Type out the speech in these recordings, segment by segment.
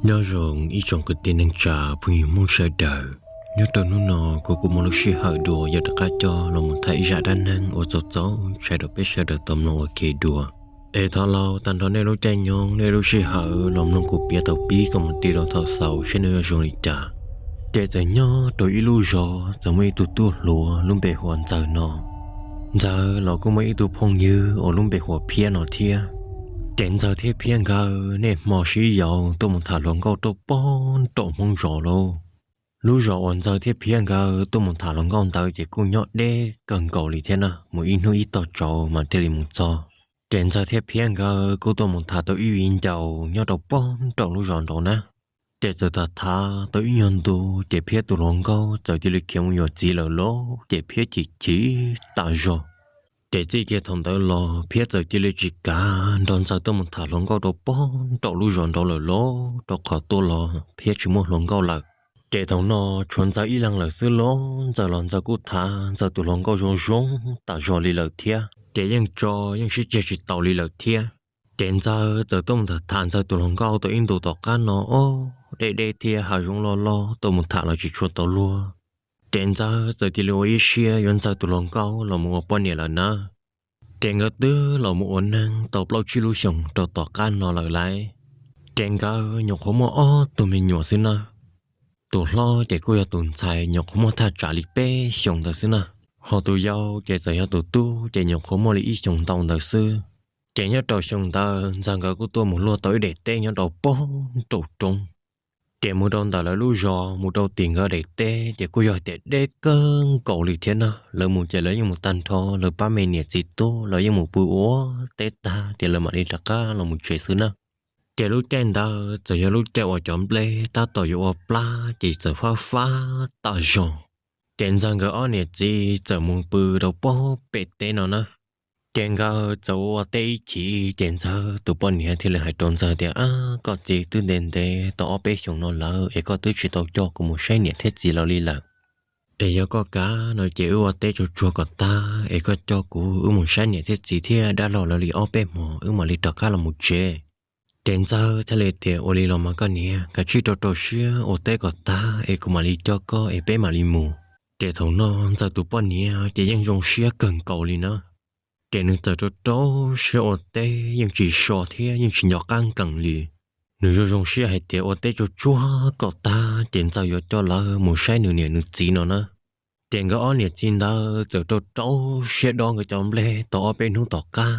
Nyob zoo ib tsoom kwv tij neej tsa phooj ywg Hmoob sawv daws. Nyob rau hnub no kuv kuj muaj lub sij hawm dua yog rov qab coj los mus tham ib zaj dab neeg uas txaus txaus ntshai rau peb sawv daws tau mloog ua ke dua. Es thov laug tag nrho nej lub caij nyoog nej lub sij hawm los mloog kuv piav thaum pib kom mus ti rau thaum xaus saib nws yuav zoo li cas. Ces txawm nyob rau ib lub zos txawm muaj ib tug tub hluas lub npe hu ua Ntxawg no. Ntxawg los kuj muaj ib tug phooj ywg uas lub npe hu ua Phiab no thiab. Ces Ntxawg thiab Phiab nkawd niaj hmo sib yaus tuaj mus tham hluas nkauj rau pog nraum Hmoob zos lauj. Lub zos uas Ntxawg thiab Phiab nkawd tuaj mus tham hluas nkauj ntawd ces kuj nyob deb kawg nkaus li thiab na, mus ib hnub ib tog tsaus mas thiaj li mus txog. Ces Ntxawg thiab Phiab nkawd kuj tuaj mus tham tau ib viv ncaus nyob rau pog nraum lub zos nraud na. Ces txawm tham tham tau ib nyuag ntu, ces Phiab tus hluas nkauj txawm cia li khiav mus yuav txiv lawm lauj, ces Phiab chim chim tas zog. Ces txij kiag thaum ntawd los Phiab txawm cia li tsis kav nrog Ntxawg tuaj mus tham hluas nkauj rau pog nraum lub zos nraud lawm lauj, rau qhov tuaj los Phiab tsis muaj hluas nkauj lawm. Ces thaum no tshuav Ntxawg ib leeg lawm xwb lauj, Ntxawg los Ntxawg kuj tham Ntxawg tus hluas nkauj zoo zoo tas zog li lawm thiab. Ces yeej tso yeej sib tseg tsis taus li lawm thiab. Ces Ntxawg txawm tuaj mus tham tham Ntxawg tus hluas nkauj tau ib ntus tom qab no, ob deb deb thiab hav zoov loj loj tuaj mus tham los tsis tshua tau luag. Ces Ntxawg txawm cia li ua ib siab yuav Ntxawg tus hluas nkauj los mus ua poj niam lawm na. Ces nkawd twb los mus ua neej tau plaub tsib lub xyoos rau tom qab no lawm lauj. Ces nkawd nyuam qhuav muaj ob tug me nyuam xwb na. Tus hlob ces kuj yog tus ntxhais nyuam qhuav muaj thaj tsam li peb xyoos ntawd xwb na. Ho tus yau ces txawm yog tus tub ces nyuam qhuav muaj li ib xyoos ntau ntawd xwb. Ces nyob rau xyoo ntawd Ntxawg nkawd kuj tuaj mus luaj tau ib daim teb nyob rau pog nraum roob. Ces mus rau ntawm lawv lub zos mus rau tim nkawd daim teb ces kuj yog tias deb kawg nkaus li thiab na. Lawv mus ces lawv yeej mus tag nrho, lawv pab me niam txiv tub lawv yeej mus pw ua teb tag ces lawv mam li rov qab los mus tsev xwb na. Ces lub caij ntawd txawm yog lub caij uas cov nplej tab tom yuav ua plab ces txawm fab fab tas zog. Ces Ntxawg nkawd ob niam txiv txawm mus pw rau pog pem teb no na. Ces nkawd txawm ua ua teb ib chim ces Ntxawg tus poj niam thiaj li hais rau Ntxawg tias, Ab, koj txiv, twb ntev ntev tau ob peb xyoos no lawm es koj twb tsis tau coj kuv mus saib niam thiab txiv lawv li lawm. Es yog koj kav no ces wb ua teb tsuag tsuag kom tag es koj coj kuv wb mus saib niam thiab txiv thiab dab laug lawv li ob peb hmo wb mam li rov qab los mus tsev. Ces Ntxawg thiaj li tias, Ua li los mas koj niam, kav tsij rau rau siab ua teb kom tag es kuv mam li coj koj es peb mam li mus. Ces thaum no Ntxawg tus poj niam ces yeej zoo siab kawg nkaus li na. Ces nws txawm rau rau siab ua teb yeej tsis so thiab yeej tsis nco qab nkees li. Nws zoo zoo siab hais tias ua teb tsuag tsuag kom tag ces Ntxawg yuav coj lawv mus saib nws niam nws txiv no na. Ces nkawd ob niam txiv ntawd txawm rau rau siab dob nkawd cov nplej tau ob peb hnub tom qab,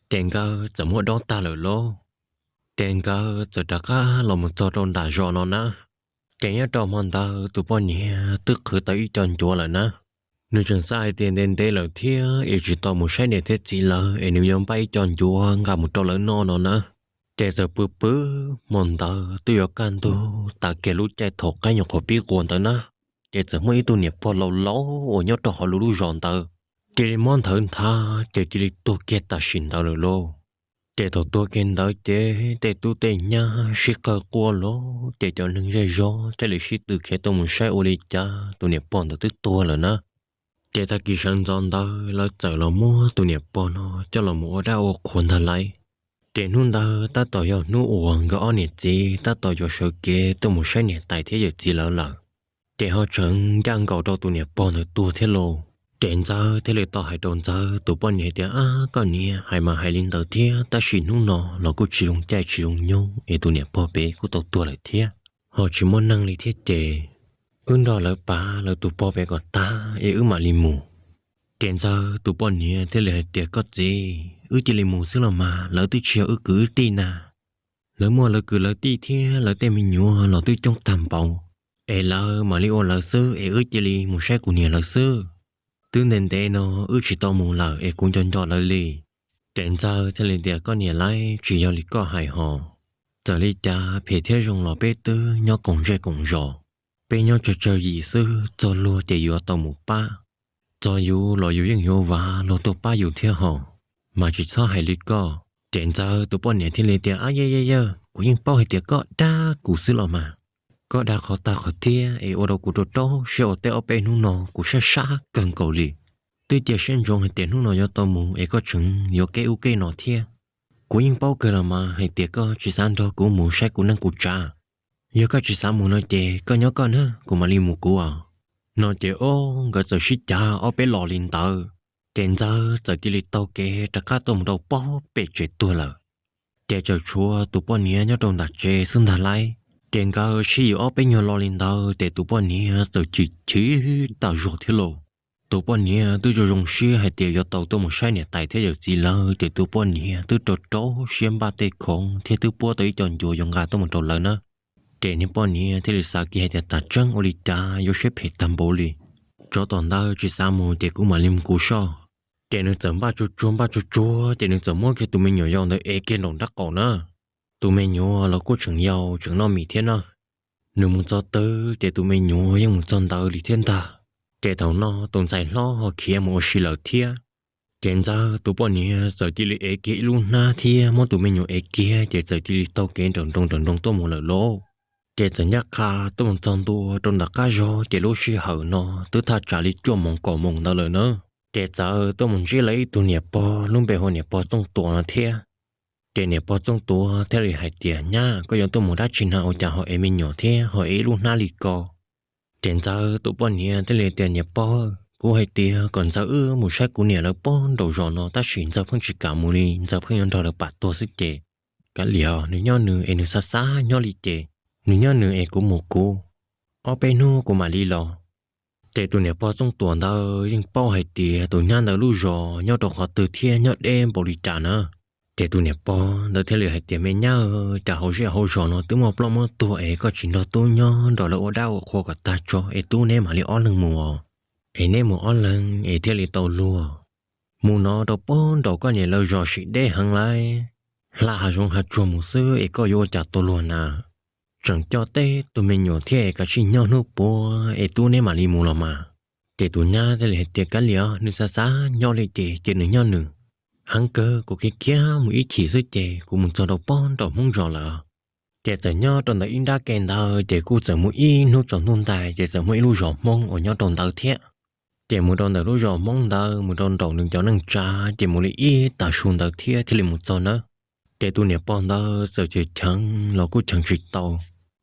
ces nkawd txawm muab dob tag lawm lauj. Ces nkawd txawm rov qab los mus txog rau nram zos no na. Ces nyob rau hmo ntawd tus poj niam twb qhwv tau ib co ncuav lawm na. Nws tseem xav hais tias ntev ntev lawm thiab es tsis tau mus saib niam thiab txiv lawv es nws yuav npaj ib co ncuav nqa mus rau lawv noj no na. Ces txawm pw pw, hmo ntawd twb yuav kaj ntug tas kiag lub caij thaum qaib nyuam qhuav pib quas ntawd na. Ces txawm muaj ib tug niam pog laus laus uas nyob rau hauv lub lub zos ntawd cia li mob nthawv nthav ces cia li tuag kiag tam sim ntawd lawm lauj. Ces thaum tuag kiag ntawd ces tej tub tej nyab sib qawg quaj los ces cov neeg zej zog thiaj li sib tw khiav tuaj mus saib ua li cas tus niam pog ntawd twb tuag lawm na. Ces tag kis sawv ntxov ntawd lawv txawm los muab tus niam pog no coj los mus ua dab ua qhuas ntag lauj. Ces hnub ntawd tab tom yog hnub uas nkawd ob niam txiv tab tom yuav sawv kev tuaj mus saib niam tais thiab yawm txiv lawv lawm. Ces ho tseem ncaj nkaus rau tus niam pog ntawd tuag thiab lauj. Ces Ntxawg thiaj li tau hais rau Ntxawg tus poj niam tias, Ab, koj niam, hais mas hais li ntawd thiab tab sis hnub no los kuj tsis zoo caij tsis zoo nyoog es tus niam pog pem kuj tau tuag lawm thiab, ho tsis muaj neeg li thiab ces wb nrog lawv pav lawv tus pog pem kom tag es wb mam li mus. Ces Ntxawg tus poj niam thiaj li hais tias, Koj txiv, wb cia li mus xwb los mas, lawv twb tsis yog wb kwv wb tij na. Lawv muaj lawv kwv lawv tij thiab lawv tej me nyuam los twb coob tag npaum, es lawv mam li ua lawv xwb es wb cia li mus saib kuv niam lawv xwb. Twb ntev ntev no wb tsis tau mus lawm es kuv nco nco lawv li. Ces Ntxawg thiaj li tias, Koj niam lauj, tsis yog li koj hais hos. Txawm li cas phem thiab zoo los peb twb nyob koom zej koom zos. Peb nyob tsawg tsawg yim xwb, txog luag ces yuav tau mus pab. Txog yus los yus yeej yuav vam luag tuaj pab yus thiab hos, mas tsis txhob hais li koj. Ces Ntxawg tus poj niam thiaj li tias, Ab, yawg yawg yawg, kuv yeej paub hais tias koj dag kuv xwb los mas. Koj dag qhov tag qhov thiab es ua rau kuv rau rau siab ua teb ob peb hnub no kuv sab sab kawg nkaus li. Twb cia siab ntsoov hais tias hnub no yuav tau mus es koj tseem yuav keb ub keb no thiab. Kuv yeej paub kawg los mas hais tias koj tsis xav nrog kuv mus saib kuv neej kuv tsav. Yog koj tsis xav mus no ces koj nyob koj na, kuv mam li mus kuv os. No ces ob nkawd txawm sib cav ob peb los li ntawd, ces Ntxawg txawm cia li taug kev rov qab tuaj mus rau pob pem tsev tuag lawm. Ces tseem tshuav tus poj niam nyob rau ntawm tsev xwb ntag lauj. Ces nkawd sib yuav ob peb nyuag lo li ntawd ces tus poj niam txawm chim chim tas zog thiab lauj. Tus poj niam twb zoo zoo siab hais tias yuav tau tuaj mus saib niam tais thiab yawm txiv lawm, ces tus poj niam twb rau rau siab npaj tej khoom thiab twb puab tau ib co ncuav yuav nqa tuaj mus rau lawv na. Ces niag poj niam thiaj li xav kiag hais tias tas tseeb ua li cas yuav siab phem tag npaum li. Tsov tom ntawd tsis xav mus ces kuv mam li mus kuv soj. Ces nws txawm npaj tsuag tsuag npaj tsuag tsuag ces nws txawm muab kiag tus me nyuam yau ntawd ev kiag nraum nraub qaum na. Tus me nyuam los kuj tseem yau tseem noj mis thiab na. Nws mus txog twg ces tus me nyuam yeej mus txog ntawd li thiab ntag. Ces thaum no tus ntxhais hlob ho khiav mus ua si lawm thiab. Ces Ntxawg tus poj niam txawm cia li ev kiag ib lub hnab thiab muab tus me nyuam ev kiag ces txawm cia li taug kev nrawm nroos nrawm nroos tuaj mus lawm lauj. Ces txawm ncaj qha tuaj mus txog ntua rau ntawm qab zog ces lub sij hawm no twb thaj tsam li cuaj moos kaum moos ntawd lawm na. Ces txawm tuaj mus ntsib lawv ib tug niam pog lub npe hu niam pog Txooj Tuam no thiab. Ces niam pog Txooj Tuam thiaj li hais tias nyab, koj yuav tuaj mus dab tsi na ua cas ho ev me nyuam thiab ho ev ib lub hnab li ko? Ces Ntxawg tus poj niam thiaj li tias niam pog, kuv hais tias kom Ntxawg wb mus saib kuv niam lawv pob nraum zos no tab sis Ntxawg pheej tsis kam mus li, Ntxawg pheej yuav nrog lawv pam tuag xwb ces kav liam, nws nyob nws es nws xav xav nyob li ces nws nyob nws es kuv mus kuv, ob peb hnub kuv mam li los. Ces tus niam pog Txooj Tuam ntawd yeej paub hais tias tus nyab ntawd lub zos nyob rau qhov twg thiab nyob deb npaum li cas na. Ces tus niam pog ntawd thiaj li hais tias me nyab, cas hauv zej hauv zos no twb muaj ploj muaj tuag es koj tsis nrog tub nyob nrog lawv ua dab ua qhua kom tag tso es tub neb mam li ob leeg mus os. Es neb mus ob leeg es thiaj li tau luag. Mus no rau pob nraum koj niam lawv zos sim deb heev lauj, hla hav zoov hav tsuag mus xwb es koj yuav ua cas tau luag na. Tseem coj teb tus me nyuam thiab es kav tsij nyob hnub puav es tub neb mam li mus los mas. Ces tus nyab thiaj li hais tias kav liam, nws xav xav nyob li ces cia nws nyob nws. Heev kawg kuv khiav khiav mus ib chim xwb ces kuv mus txog rau pob nraum Hmoob zos lawm. Ces txawm nyob rau ntawm ib nrab ke ntawd ces kuj txawm mus ib hnub tsaus ntuj ntais ces txawm muaj ib lub zos Hmoob uas nyob rau ntawd thiab. Ces mus rau ntawm lub zos Hmoob ntawd mus rau nraum nws cov neej tsa ces mus li ib tag su ntawd thiab thiaj li mus txog nawb. Ces tus niam pog ntawd txawm cheem cheev los kuj cheem tsis tau.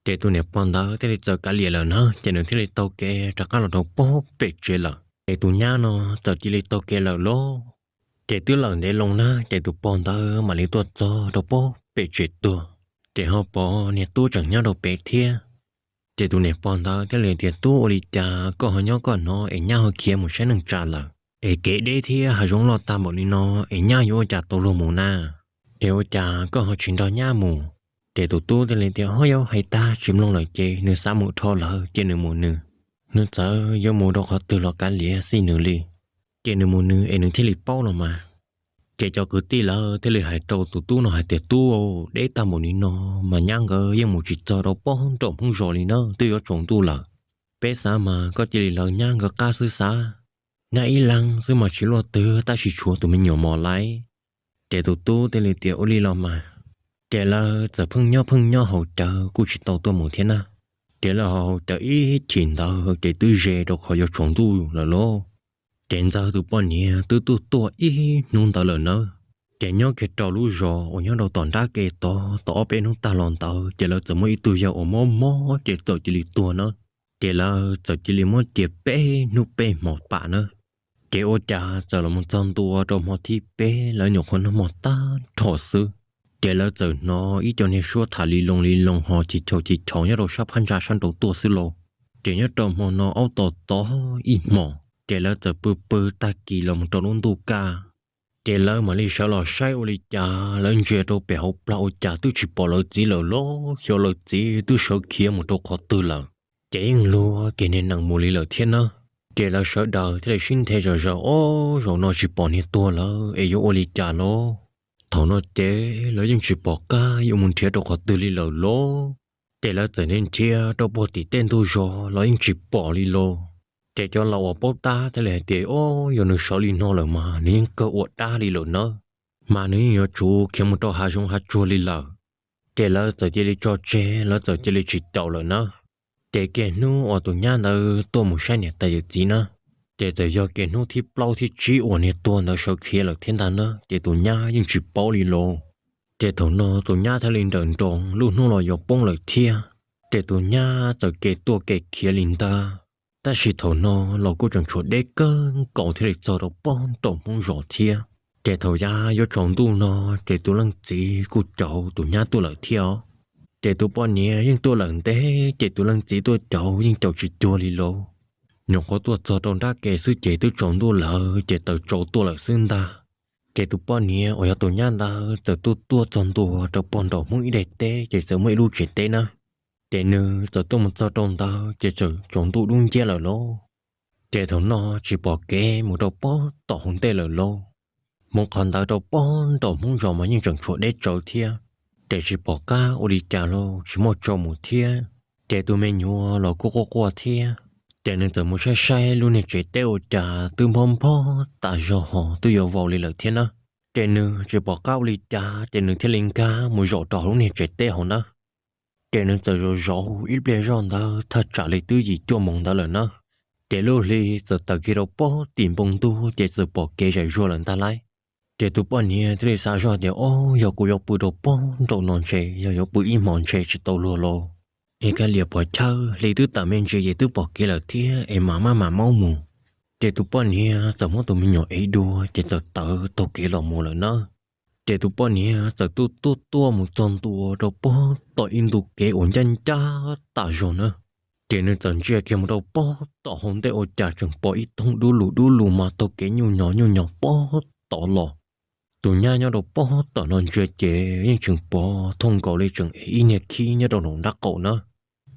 Ces tus niam pog ntawd thiaj li txawm kav liam lawm na ces nws thiaj li taug kev rov qab los rau pob pem tsev lawm. Ces tus nyab no txawm cia li taug kev lawm lauj. Ces twb lawm ntev loo na ces tus pog ntawd mam li tuaj txog rau pob pem tsev tuag. Ces ho pom niag tub tseem nyob rau pem thiab. Ces tus niam pog ntawd thiaj li tias tub, ua li cas koj ho nyob koj no es nyab ho khiav mus saib neej tsa lawm, es kev deb thiab hav zoov loj tag npaum li no es nyab yuav ua cas tau luag mus na? Es ua cas koj ho tsis nrog nyab mus? Ces tus tub thiaj li tias ho yog hais tag tsis mloog lawm ces nws xav mus dhau lawm ces nws mus nws. Nws txawm yuav mus rau qhov twg los kav liam xij nws li. Ces nws mus nws es nws thiaj li paub los mas. Ces cov kwv tij lawv thiaj li hais rau tus tub no hais tias tub, deb tag npaum li no mas nyab nkawd yeej mus tsis txog rau pob nraum Hmoob zos li na, twb yuav tsaus ntuj lawm. Peb xav mas koj cia li lawv nyab nkawd qab xwb xav. Nyab ib leeg xwb mas tsis luaj twg tab sis tshuav tus me nyuam mos lauj. Ces tus tub thiaj li tias ua li los mas. Ces lawv txawm pheej nyob pheej nyob haus cawv kuj tsis tau tuaj mus thiab na. Ces lawv haus cawv ib chim ntawd ces twb ze rau qhov yuav tsaus ntuj lawm lauj. Ces Ntxawg tus poj niam twb tuaj tuaj ib hnub ntawd lawm nawb. Ces nyob kiag rau lub zos uas nyob rau tom nrab ke tod tau ob peb hnub tag los ntawd ces lawv txawm muaj ib tug yawg uas mob mob ces txawm cia li tuag nawb. Ces lawv txawm cia li muab cia peb hnub peb hmo pam nawb. Ces ua cas txawm los mus txog ntua rau hmo thib peb lawv nyuam qhuav noj hmo tag nrho xwb, ces lawv txawm hnov ib co niag suab tham li loo li loo ho chis chaus chis chaus nyob rau sab phab ntsa sab nraud tuaj xwb lauj. Ces nyob rau hmo no aub tom tod ib hmos ces lawv txawm pw pw tag kis los mus rau lub ntuj kaj. Ces lawv mam li sawv los saib ua li cas lawv ntsia rau pem hauv plag ua cas twb tsis pom lawv txiv lawm lauj, xyov lawv txiv twb sawv khiav mus rau qhov twg lawm. Ces yeej luag kiag niag nees mus li lawm thiab nawb. Ces lawv sawv daws thiaj li sib nthe zom zaws, ob zaug no tsis pom niag tuag lawm es yuav ua li cas lauj? Thaum no ces lawv yeej tsis pom qab yuav mus nrhiav rau qhov twg li lawm lauj. Ces lawv txawm nrhiav rau puag tim tej ntug zos los yeej tsis pom li lauj. Ces cov laus uas paub tab thiaj li hais tias ob, yog nws sawv li no lawm mas nws yeej kawg ua dab li lawm nawb, mas nws yeej yuav tsum khiav mus rau hav zoov hav tsuag li lawm. Ces lawv txawm cia li tso tseg, lawv txawm cia li tsis caum lawm nawb. Ces kiag hnub uas tus nyab ntawd tuaj mus saib niam tais yawm txiv na, ces txawm yog kiag hnub thib plaub thib tsib uas niag tuag ntawd sawv khiav lawm thiab ntag na, ces tus nyab yeej tsis paub li lauj. Ces thaum no tus nyab thiaj li nrawm nroos lub hnub los yuav poob lawm thiab. Ces tus nyab txawm kev tuaj kev khiav li ntag. Tab sis thaum no los kuj tseem tshuav deb kawg nkaus thiaj li txog rau pob nraum hmoob zos thiab. Ces thaum yav yuav tsaus ntuj no, ces tus leej txiv kuj caum tus nyab tuaj lawm thiab os. Ces tus poj niam yeej tuaj lawm ntev, ces tus leej txiv tuaj caum yeej caum tsis cuag li lauj. Nyuam qhuav tuaj txog rau nrab ke xwb ces twb tsaus ntuj lawm, ces taws tsaus tuaj lawm xwb ntag. Ces tus poj niam uas yog tus nyab ntawd txawm tuaj tuaj txog ntua rau pob nraum hmoob ib daim teb, ces txawm muaj ib lub tsev teb na. Ces nws txawm tuaj mus txog rau ntawd ces txawm tsaus ntuj dub nciab lawm lauj. Ces thaum no tsis pom kev mus rau pob tom hauv ntej lawm lauj. Mus qhov ntawd rau pob nraum hmoob zos mas yeej tseem tshuav deb tsawv thiab. Ces tsis pom qab ua li cas los tsis muaj tso mus thiab. Ces tus me nyuam los kuj quaj quaj thiab. Ces nws txawm mus saib saib lub niag tsev teb ua cas twb nphob nphob tas zog hos twb yuav vau li lawm thiab na. Ces nws tsis pom qab ua li cas ces nws thiaj li nkag mus zaum rau hauv lub niag tsev teb hauv na. Ces nws txawm zaum zov ib pliag zoj ntawd thaj tsam li twb yim cuaj moos ntawd lawm na. Ces lub hli txawm tawm kiag rau pob tim npoo ntuj ces txawm pom kev zais zuag lawm ntag lauj. Ces tus poj niam thiaj li xav zoj tias, Ob, yog kuv yuav pw rau pob nraum no ntshe yog yuav pw ib hmos ntshe tsis tau luag lauj. Es kav liam pov chawj, hli twb tawm me ntsis ces twb pom kev lawm thiab es mam maj mam maub mus. Ces tus poj niam txawm muab tus me nyuam ev dua ces txawm tawm taug kev los mus lawm na. Ces tus poj niam txawm tuaj tuaj tuaj mus txog ntua rau pob tom ib ntu kev uas ncaj ncaj tas zog na. Ces nws txawm ntsia kiag mus rau pob tom hauv ntej ua cas tseem pom ib thooj dub lug dub lug mas taug kev nyuj nyos nyuj nyos pob tod los. Tus nyab nyob rau pob tom no ntsia ces yeej tseem pom thooj nkaus li tseem ev ib niag khib nyob rau nraum nraub qaum na.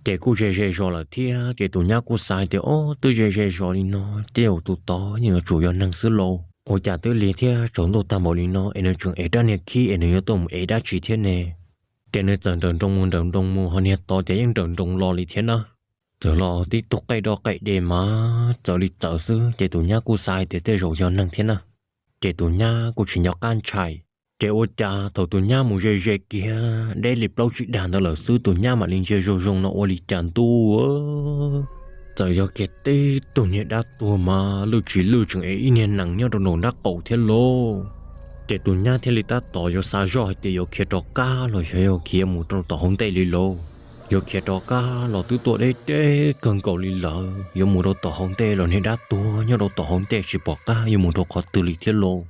Ces kuj ze ze zos lawm thiab ces tus nyab kuj xav hais tias, Ob, twb ze ze zos li no, tej zaum tus tod yeej yuav tsum yog neeg xwb lauj. Ua cas twb lig thiab tsaus ntuj tag npaum li no es nws tseem ev rab niag khib es nws yuav tuaj mus ev dab tsi thiab ne? Ces nws txawm nrawm nroos mus nrawm nroos mus ho niag tod ces yeej nrawm nroos los li thiab na. Txawm los tib tug qaij doj qaij de mas txawv li txawv xwb ces tus nyab kuj xav hais tias tej zaum yog neeg thiab na. Ces tus nyab kuj tsis nco qab ntshai. Ces ua cas thaum tus nyab mus ze ze kiag deb li plaub tsib dag ntawd lawm xwb tus nyab mam li ntsia zoo zoo no ua li cas ntuj, txawm yog kiag tib tug niag dab tuag mas lwj tsis lwj tseem ev ib niag nees nyob rau nraum nraub qaum thiab lauj. Ces tus nyab thiaj li tab tom yuav xav zoj hais tias yuav khiav rov qab los yog yuav khiav mus rau tom hauv ntej li lauj. Yuav khiav rov qab los twb tuaj deb deb kawg nkaus li lawm, yuav mus rau tom hauv ntej los niag dab tuag nyob rau tom hauv ntej tsis pom qab yuav mus rau qhov twg li thiab lauj.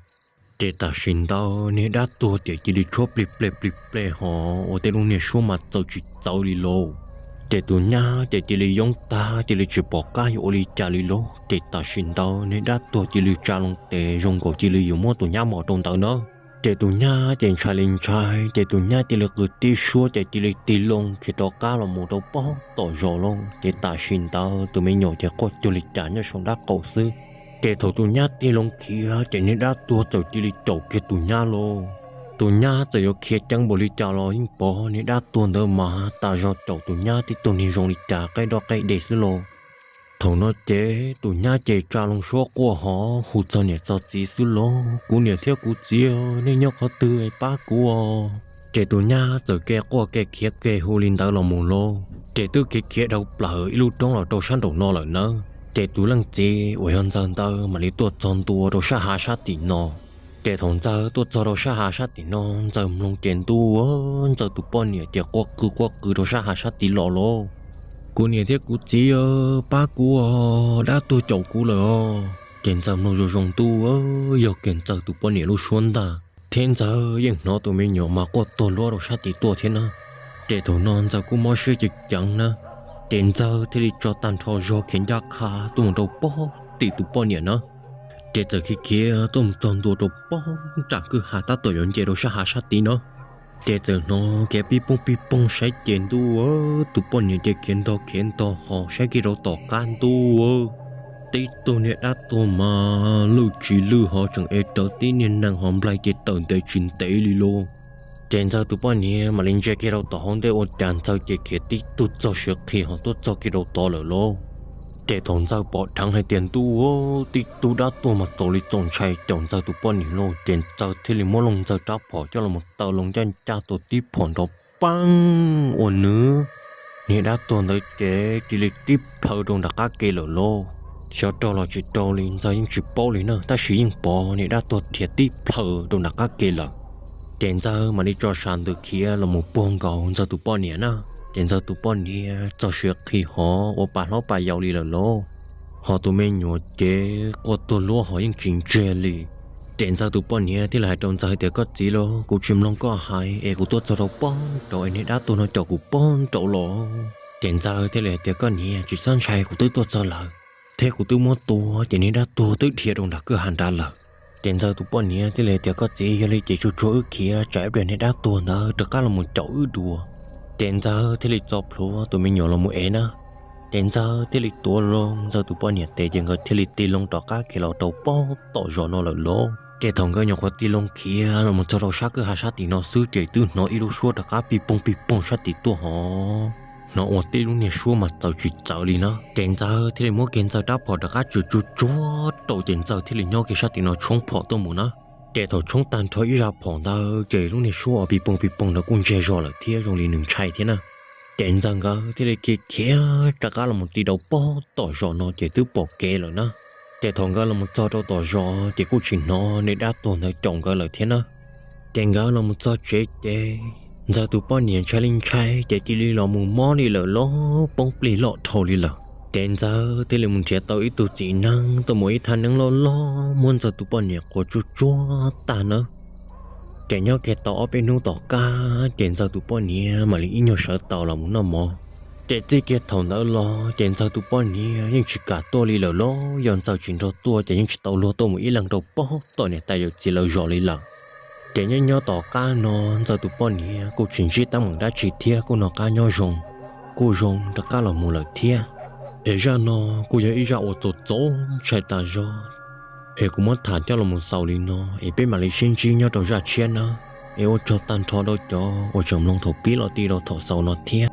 Ces tam sim ntawd niag dab tuag ces cia li tshuab plig pleg plig pleg hos ua tej lub niag suab mas txawv tsis txawv li lauj. Ces tus nyab ces cia li yoob tag cia li tsis pom qab yuav ua li cas li lauj. Ces tam sim ntawd niag dab tuag cia li tsa loo tes zoo nkaus cia li yuav muab tus nyab mos rau ntawd na. Ces tus nyab ces ntshai li ntshai ces tus nyab cia li qw tib suab ces cia li tig loo khiav rov qab los mus rau pob tom zos lauj. Ces tam sim ntawd tus me nyuam ces quaj cuag li cas nyob saum nraub qaum xwb. Ces thaum tus nyab tig loo khiav ces niag dab tuag txawm cia li caum kiag tus nyab lauj. Tus nyab txawm yuav khiav ceev npaum li cas los yeej pom niag dab tuag ntawd mas tas zog caum tus nyab tib tug niag zoo li cas qaij doj qaij de xwb lauj. Thaum no ces tus nyab ces tsa loo suab quaj hov hu txog niam txog txiv xwb lauj, Kuv niam thiab kuv txiv, nej nyob qhov twg pab kuv os. Ces tus nyab txawm ke quaj ke khiav ke hu li ntawd los mus lauj. Ces twb khiav khiav dhau plaws ib lub roob los rau sab nraum no lawm nawb. Ces tus leej txiv uas yog Ntxawg ntawd mam li tuaj txog ntua rau sab hav sab tim no. Ces thaum Ntxawg tuaj txog rau sab hav sab tim no, Ntxawg mloog ces ntuj, Ntxawg tus poj niam ces quaj qw quaj qw rau sab hav sab tid los lauj, Kuv niam thiab kuv txiv, pab kuv os, dab tuag caum kuv lawm os. Ces Ntxawg mloog zoo zoo ntuj, yog kiag Ntxawg tus poj niam lub suab ntag, thiab Ntxawg yeej hnov tus me nyuam mas quaj tuag luab rau sab tid tuaj thiab na. Ces thaum no Ntxawg kuj mob siab ceev ceev na. Ces Ntxawg thiaj li tso tag nrho zog khiav ncaj qha tuaj mus rau pob tim tus poj niam na. Ces txawm khiav khiav tuaj mus txog ntua rau pob nram kwj ha tab tom yuav nce rau sab hav sab tid no. Ces txawm hnov khiav pib poog pib poog saib ces ntuj, tus poj niam ces khiav ntog khiav ntog hos saib kiag rau tom qab ntuj, tib tug niag dab tuag mas lwj tsis lwj hos tseem ev rawv tib niag nees hos nplaig ces tawm ntev tsis ntev li lauj. Ces Ntxawg tus poj niam mam li ntsia kiag rau tom hauv ntej ua cas Ntxawg ces khiav tib tug txog siav qhi hos tuaj txog kiag rau tod lawm lauj. Ces thaum Ntxawg pom dheev hais tias ntuj, tib tug dab tuag mas txaus li txaus ntshai caum Ntxawg tus poj niam lauj, ces Ntxawg thiaj li muab looj Ntxawg rab phom coj los taw loo ncaj ncaj tus tib phom nrov peeb ua nws, niag dab tuag ntawd ces cia li tib plhaw rau nram qab ke lawm lauj. Xyov raug los tsis raug li Ntxawg yeej tsis paub li na, tab sis yeej pom niag dab tuag dhia tib plhaw rau nram qab ke lawm. Ces Ntxawg mam li tso sam ntws khiav los mus puag nkaus Ntxawg tus poj niam na. Ces Ntxawg tus poj niam txog siav qhi hov ua pa hlob pa yau li lawm lauj. Hos tus me nyuam ces quaj tuag luab hos yeej tsis ntsiag li. Ces Ntxawg tus poj niam thiaj li hais rau Ntxawg tias, Koj txiv lauj, kuv tsis mloog koj hais es kuv tuaj txog rau pob nraud es niag dab tuag no caum kuv pob nraud los. Ces Ntxawg thiaj li hais tias, Koj niam, tsis txhob ntshai, kuv twb tuaj txog lawm thiab kuv twb muab tua ces niag dab tuag twb dhia rau nram kwj ha nrad lawm. Ces Ntxawg tus poj niam thiaj li hais tias, Koj txiv, yog li ces tsuag tsuag wb khiav tsam ib pliag niag dab tuag ntawd rov qab los mus caum wb dua. Ces Ntxawg thiaj li txo plhuav tus me nyuam los mus ev na. Ces Ntxawg thiaj li tuav loo Ntxawg tus poj niam tes ces nkawd thiaj li tig loo rov qab khiav los rau pob tom zos no lawm lauj. Ces thaum nkawd nyuam qhuav tig loo khiav los mus txog rau sab kwj ha sab tim no xwb ces twb hnov ib lub suab rov qab pij poog pij poog sab tim tuaj hov. Hnov ua tib lub niag suab mas txawv tsis txawv li na. Ces Ntxawg thiaj li muab kiag Ntxawg rab phom rov qab tsuag tsuag tsuag rau ces Ntxawg thiaj li nyob kiag sab tim no tshoob phom tuaj mus na. Ces thaum tshoob tag nrho ib zaj phom ntawd ces lub niag suab uas pij poog pij poog ntawd kuj ntsiag zog lawm thiab zoo li nws ntshai thiab na. Ces Ntxawg nkawd thiaj li khiav khiav rov qab los mus ti rau pob tom zos no ces twb pom kev lawm na. Ces thaum nkawd los mus txog rau tom zos ces kuj tsis hnov niag dab tuag ntawd caum nkawd lawm thiab na. Ces nkawd los mus txog tsev ces Ntxawg tus poj niam ntshai li ntshai ces cia li los mus mob li lawm lauj, poob plig loj dhau li lawm. Ces Ntxawg thiaj li mus nrhiav tau ib tug txiv neeb tuaj mus ib thaj neeb loj loj muab Ntxawg tus poj niam quas tsuag tsuag tag nawb. Ces nyob kiag tau ob peb hnub tom qab ces Ntxawg tus poj niam mam li ib nyuag sawv tau los mus noj mov. Ces txij kiag thaum ntawd los ces Ntxawg tus poj niam yeej tsis kam tuaj li lawm lauj, yog Ntxawg tsis nrog tuaj ces yeej tsis tau luag tuaj mus ib leeg rau pob tom niam tais yawm txiv lawv zos li lawm. Ces nyob nyob tom qab no Ntxawg tus poj niam kuj tsis ntsib teeb meem dab tsi thiab kuj noj qab nyob zoo, kuj zoo rov qab los mus lawm thiab. Es zaj no kuj yog ib zaj uas txaus txaus ntshai tas zog, es kuv muab tham coj los mus xaus li no es peb mam li sib ntsib nyob rau zaj tshiab nawb. Es ua tsaug tag nrho rau cov uas tseem mloog thaum pib los ti rau thaum xaus no thiab.